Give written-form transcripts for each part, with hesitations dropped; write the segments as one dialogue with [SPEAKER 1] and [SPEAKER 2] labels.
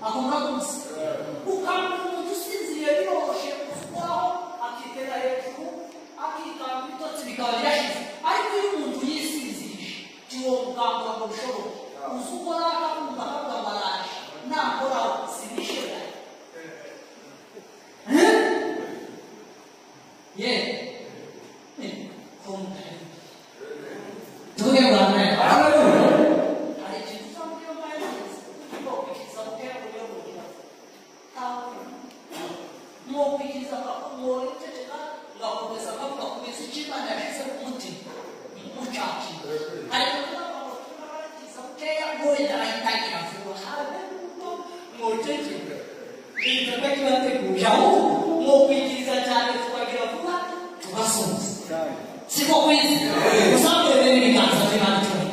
[SPEAKER 1] Ako murakoze. Ukangura umuntu usinziriye biroroshye kuvaho akitera hejuru akikanga ibitotsi bikaba birashize. Ariko iyo umuntu yisinzirije ntiwomukangura ngo bishoboke. Uzi ukora akakumva akavuga ngo araje nakoraho sinishe. Ye. Tuvuge ngo amen. Hari ikintu uzamubwira ngo mwokwikiriza bukeya ngo mugira mwokwikiriza mworececeka ngakomeza nkavuga kugeza icyo Imana yashyize ku mutima mucakira. Ariko tuvuga ngo turakiriza bukeya ngo wenda arayitangira vuba habe nuko mwoceceka igikorwa kibateguje ahubwo mwokwikiriza cyane tukagira vuba tugasoza. Siko kwizi uzamurebe n'ibiganza by'Imana icumi.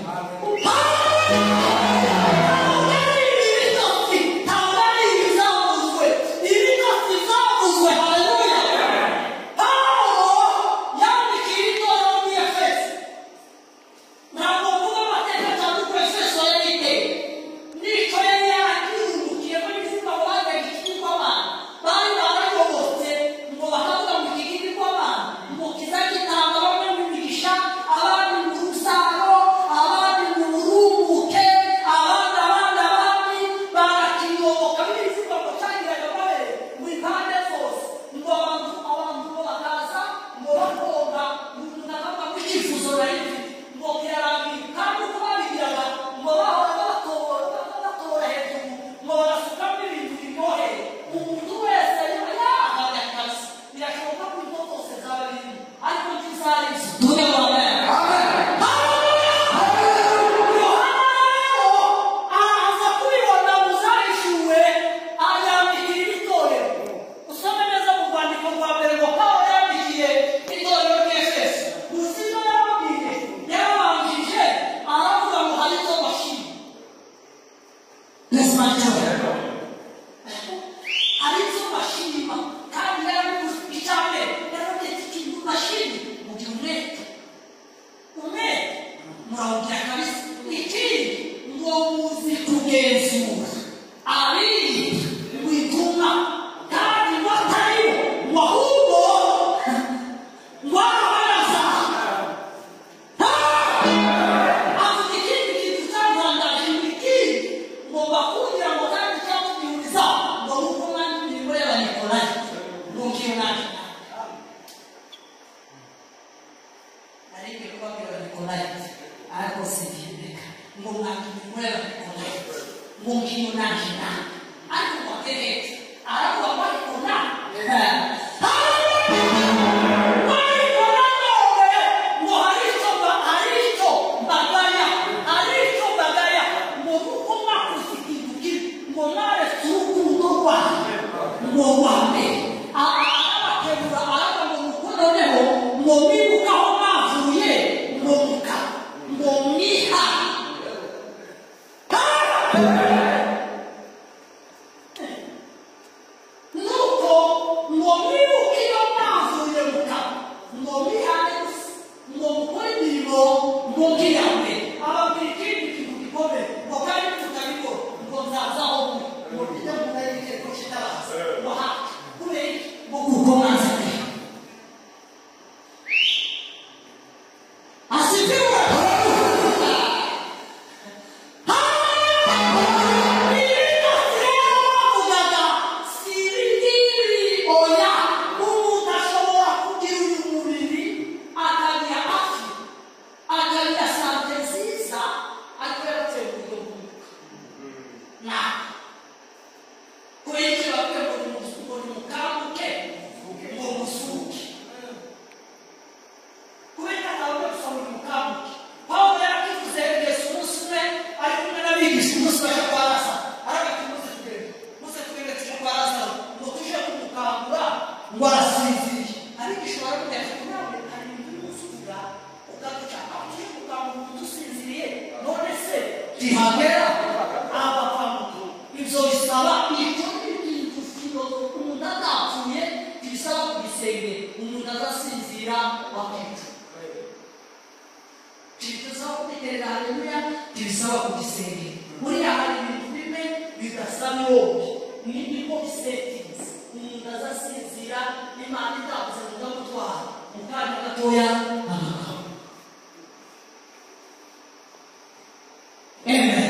[SPEAKER 1] Ntibisaba kubiterera haleluya, ntibisaba kugisengera. Buriya hari ibintu bimwe bidasaba iwowe, niko bisetinze. Umuntu azasinzira Imana itavuze ngo ndamutwara mu kanya gatoya agakama. Amen.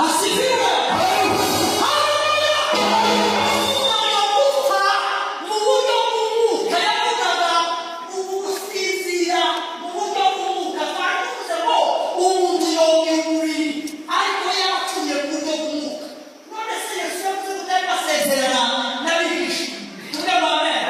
[SPEAKER 1] Asifiwe. Gupfa mu buryo bw'umwuka, yavugaga ugusinzira mu buryo bw'umwuka. Twari tuvuze ngo umuntu yongera umubiri ariko yarapfuye mu buryo bw'umwuka. None se Yesu yavuze ko utari basezerana n'abigishwa? Tuvuge ngo amen.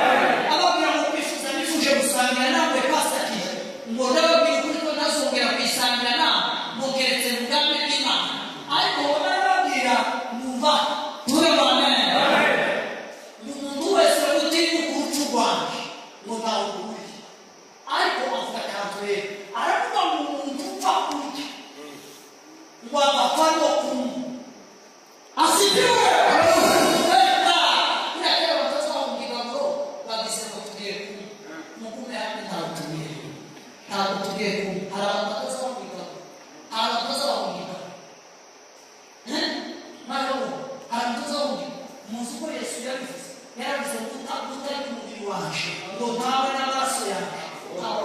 [SPEAKER 1] Ababwira ngo kwifuza nifuje gusangira nawe pasakira, ngo ndababwira ukuri ko ntazongera kuyisangira nawe ngo keretse mu bwami bw'Imana. Ariko barababwira mwumva. Tuvuge ngo amen. Umuntu wese utinya urupfu rwanjye ngo ntawe uhuriye. Ariko avuga akantu rero, aravuga ngo umuntu upfa kurya ngo agapfa no kunywa. Asifiwe. Reka kuriya kera batazahungira ngo bagize ngo tugiye kunywa, mugume hamwe, ntabwo tugiye, ntabwo tugiye kunywa. Hari abantu batazahungira, hari abantu batazahungira. Mwana wo, hari abantu batazahungira. Muzi uko Yesu yabivuze? Yaravuze ngo utari umubiri wanje ngo ntawe n'amaraso yanjye, ntawe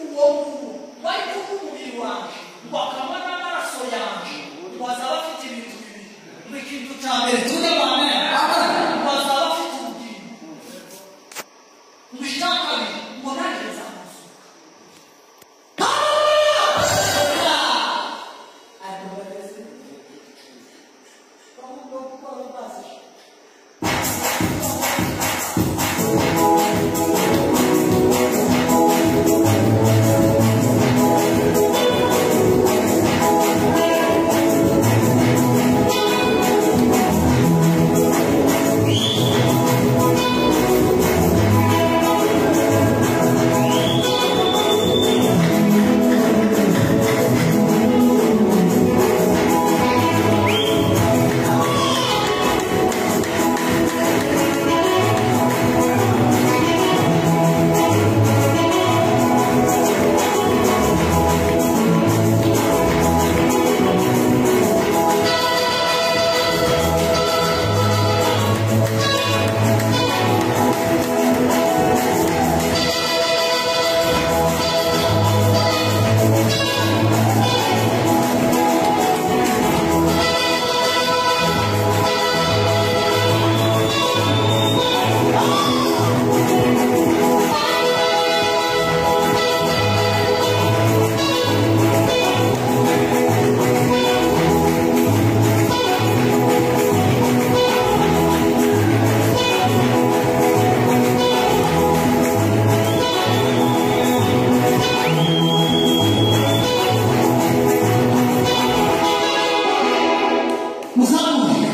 [SPEAKER 1] uwo nguwo wari kuba umubiri wanje ngo akanywa n'amaraso yanjye, ngo azaba afite ibintu bibiri. Ngo ikintu cya mbere, tuvuge ngo amen, ngo azaba afite ubugingo. Ngo icya kabiri, ngo nanjye nzamuzuka. Muzamuke.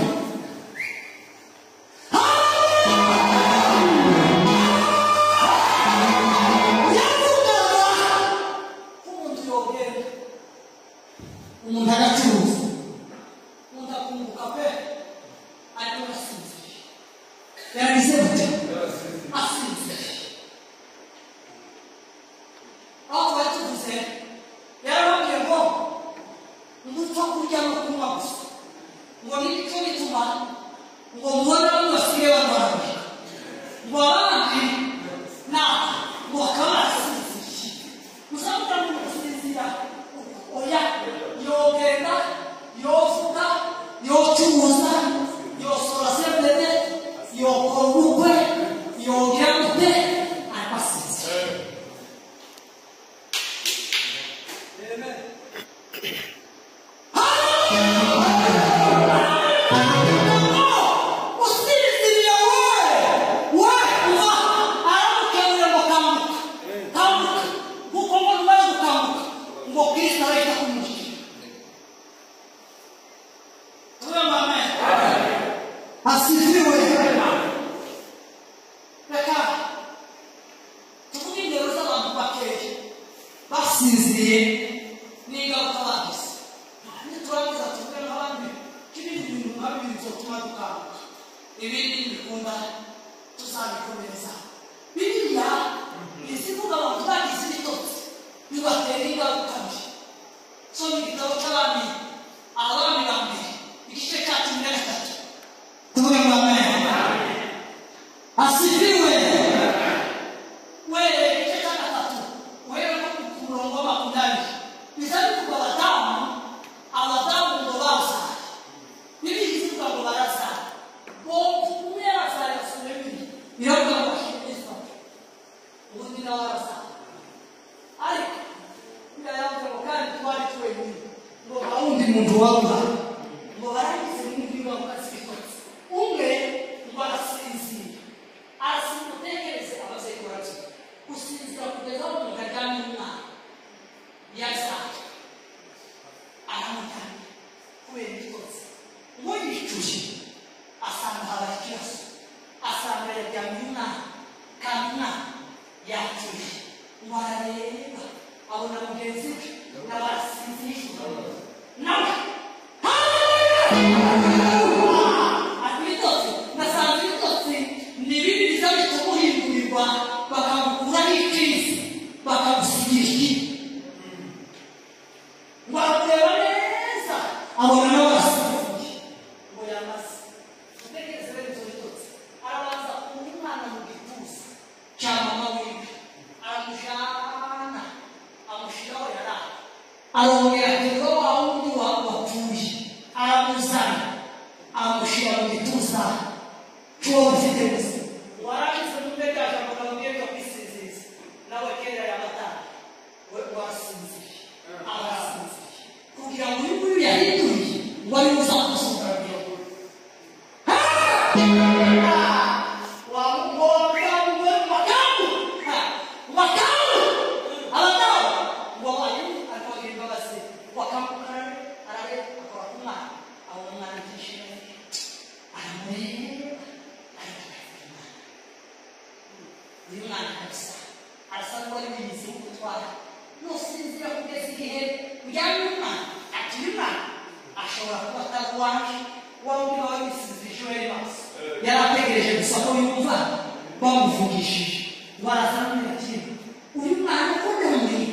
[SPEAKER 1] Yavugaga ko umuntu yogenda, umuntu agacuruza, umuntu akunguka pe, ariko asinziriye. Yaragize gute? Asinziriye. Aho twari tuvuze, yarababwiye ngo umupfa kurya no kunywa gusa, ngo nicyo bituma ngo mubone bamwe basigaye barwaragurika, ngo abandi ntabwo, ngo bakaba barasinziriye. Uzavuga ngo gusinzira, oya, yogenda, yovuga, yocuruza, yosora sebene, yokora ubukwe, yogira gute, ariko asinziriye. Amen. Usinziriye we, we uva aramukebura ngo kanguka, kanguka, kuko ngo numara gukanguka ngo Kristo arahita akumurikira. Tuvuge ngo amen. Asifiwe. Reka tuvuge ingero z'abantu bakeya basinziriye n'ingaruka bagize. Niturangiza tuvuge nk'abandi ko ibindi bintu nka bibiri bizotuma dukanguka, ibindi ntibikunda tuzabikomereza. Bibiliya izivuga abantu bagize ibitotsi. muntu waba ngo barangize n'undi waba azibikotse umwe ngo arasinzira arasinzira ababyeyi barabyo gusinzira kugeza aho umuntu aryamye umwana yazaje aramujyana kubera ibitotsi ngo yicuye asanga habaye ikibazo asanga yaryamye umwana kandi umwana yacuye ngo arareba abona mugenzi we n'abasinziriye nawe ibitotsi nasanze ibitotsi ni bibi biza bitumuhindurirwa bakamukuraho icisi bakamusigira ikibi ngo aramureba neza abona n'abasinziriye ngo yamaze utekereze rero ibyo bitotsi arabanza akura umwana mu gituza cya mama wiwe aramujyana amushyiraho yaraye arongera aterura wa wundi wapfuye aramuzana amushyira mu gituza cy'uwo ufite gusa warangiza n'umwe jambo kamubwiye byo kwisinziriza nawe kera yabatanga we wasinziriye arasinziriye kugira ngo uyu nguyu yahinduriye ngo ari buza kumusura uyu mwana kabisa arasa n'uwari wiyizi gutwara nusinzira kugeza igihe ujyanye umwana akiri umwana ashobora kuba atari uwaje wa wundi waba wisinzirije we maso yari ategereje gusa ko yumva bamuvugishije baraza n'umwe uyu mwana uko ndamuri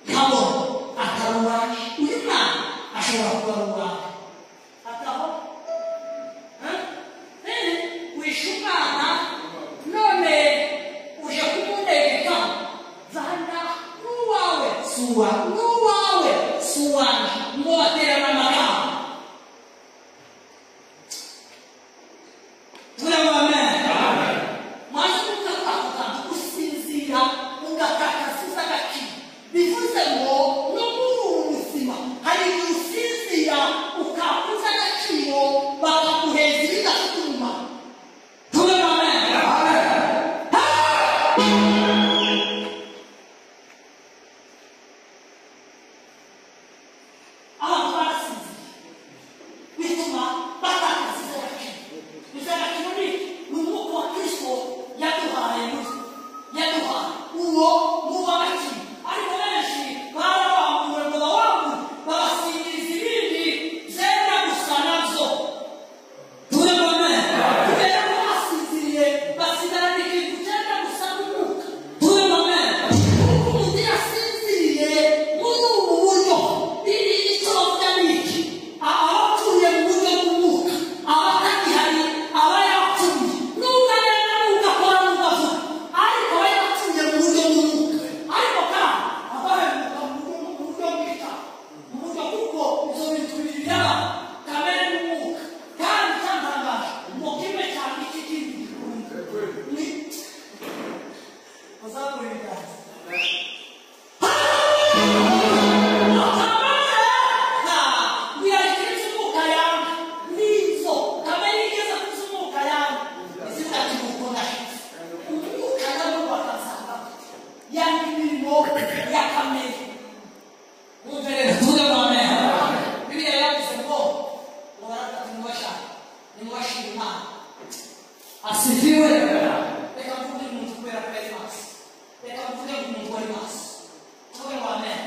[SPEAKER 1] nkabona atari uwaje uyu mwana ashobora kuba ari uwawe ataho wishe umwana none uje kumunegeka zana n'uwawe suwa n'uwawe suwanje ngo baterana amagambo turabamena maze ukavuga gusinzira ugatakaza agaciro bivuze ngo no muri ubu buzima hari igihe usinzira ukakuza agaciro bakaguheza ibidafite umumaro turabamena. Abantu barasinziriye bituma batakaza iby'agaciro. Iby'agaciro ni umwuka wa Kristo yaduhaye muri yaduhaye uwo ni uw'agaciro ariko benshi barabambuwe ngo bawambure babasingiriza ibindi byenda gusa nabyo. Turabona kubera ko basinziriye basigarana ikintu cyenda gusa n'umwuka. Turabona kuko umuntu yasinziriye muri ubu buryo icyo bavuga ni iki abapfuye mu buryo bw'umwuka abatagihari aba yapfuye nubwo areba nubwo akora nubwo avuga ariko aba yapfuye mu buryo bw'umwuka ariko kandi abahemuka mu buryo bw'icyaha mu buryo kuko ibyo bintu bibiri byaba kamere n'umwuka kandi icyantangaje ngo kimwe cyane iki kindi gikunda ni muzamure ibiganza. Asifiwe. Reka mvuge umuntu kubera ko yari maso. Reka mvuge umuntu wari maso. Tuvuge ngo amen.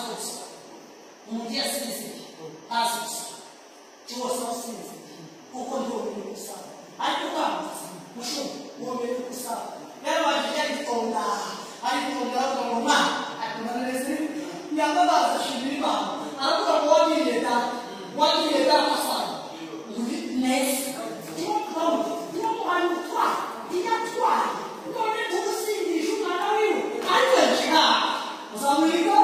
[SPEAKER 1] Hazi gusa umuntu yasinziriye hazi gusa cyose wasinziriye kuko ntiwomenya gusaba ariko ukangutse mushumba womenya gusaba yarabanje aritonda aritonda aravuga ngo ma akunaneze yamabaza ashimira Imana aravuga ngo wabiriye data wabiriye data sana uri neza tiwamuhaye ubutwari ntiyatwaye none tugusingisha umwana wiwe ariko nshika uzamurika.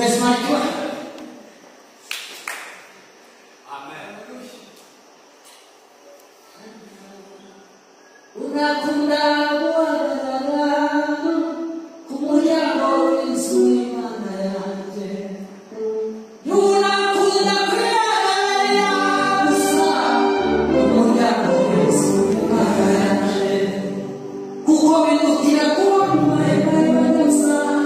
[SPEAKER 1] Where's my
[SPEAKER 2] Amen.
[SPEAKER 1] Unakunda guhagarara ku muryango w'inzu y'Imana yanjye. Unakunda kwihagararira gusa ku muryango w'inzu y'Imana yanjye. Kuko bindutira kuba mu mahema y'abanyabyaha,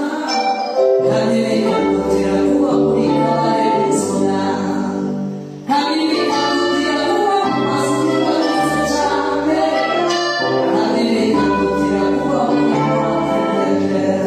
[SPEAKER 1] kandi bikandutira kuba muri kabare y'inzoga. Kandi bikandutira kuba mu mazu y'abakize cyane. Kandi bikandutira kuba muri mahoteli.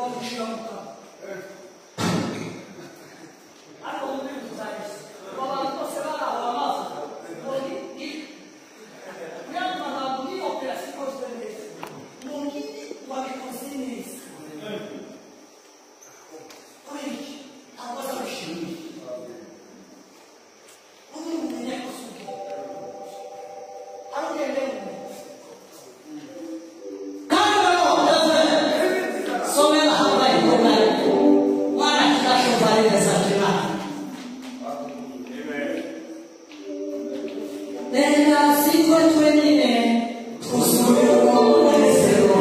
[SPEAKER 1] Bamucira mu kanwa ariko mu bintu tuzahise abantu bose baraho amaso ngo ni kuriya magambo ni operasiyo ikozwe neza ngo ngibi wabikoze neza kubera iki ntabwo bazabishimira ubu ni umunyakosuke ari ugende mu kandi somela hapa ikobali mwana kinashovalile za kimani tena siku twengine tusubiri kwa munezero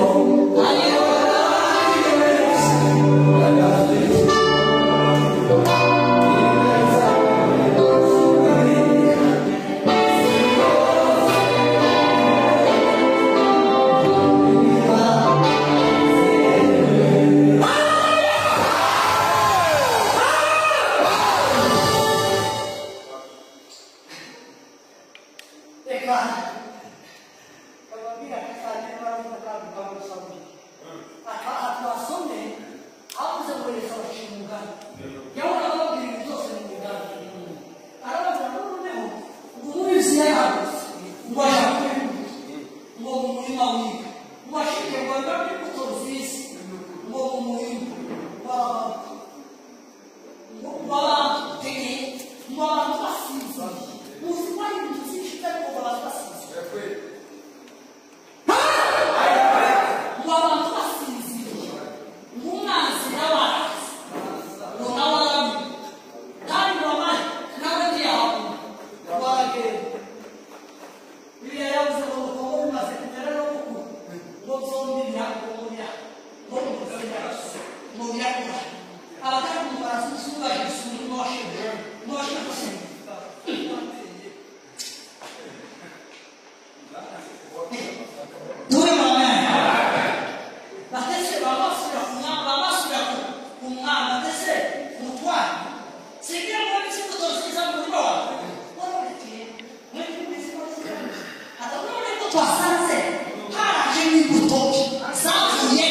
[SPEAKER 1] reka bababwira akanya baravuga kandi bamusabye aka twasomye avuze ngo Yesu abaciye umugani yahora ababwira ibintu byose mu mugani arababwira ngo noneho ngo umubizi yarahagurutse ngo aja kubibuka ngo mu murima wiwe ngo ashike ngo abibe imbuto nziza ngo mu murima w'abantu ngo abantu tegeye ngo abantu basinziriye muzi ko ari ibintu byinshi ariko ngo abantu basinziriye ngo abantu basinziriye ngo umwanzi nawe araza ngo nawe aramwica kandi ngo amare nawe ntiyahabona ngo aragenda bibiliya yavuze ngo nuko ngo bimaze kumera no gukura ngo byombi birakumira ngo ngo birakura abatari kumubara baje gusura umurima wa shebuja ngo bashaka gusenga Dure mama. Batese bamasura kumwa bamasura kumwa batese mutwa. Sikia mwa bisimbo tosiza murima wa. Wala uletie. Mwe bisimbo tosiza. Hata unaona iko twasanze. Hara jeni butoki. Zavuye.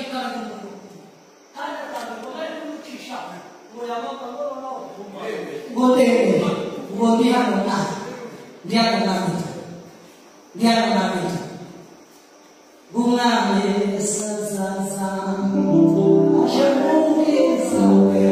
[SPEAKER 1] ikara ry'umuriro kandi atanga bari kumucisha ngo yabaka ngo no ngo ndende ngo ndi hano na ndi hano na ndi hano na umwami azaza aje mu bwiza bwe.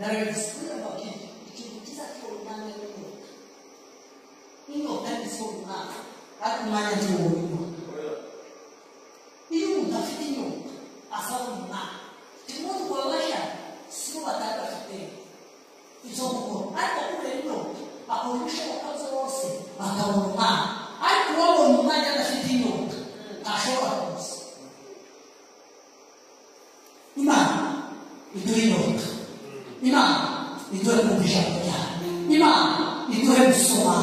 [SPEAKER 1] Narabivuze mbabwire ikintu kizatwara umwanya w'inyota. Inyota ni umwanya, ariko umwanya ntiwubona inyota. Iyo umuntu afite inyota asaba umwanya. Turimo twabasha si bo batari bafite ibyo gukora, ariko kubera inyota akora ibishoboka byose akabona umwanya. Ariko uwabonye umwanya adafite inyota ntashobora kuza. Imana iduhe inyota, Imana iduhe kumva ijambo ryayo, Imana iduhe gusoma.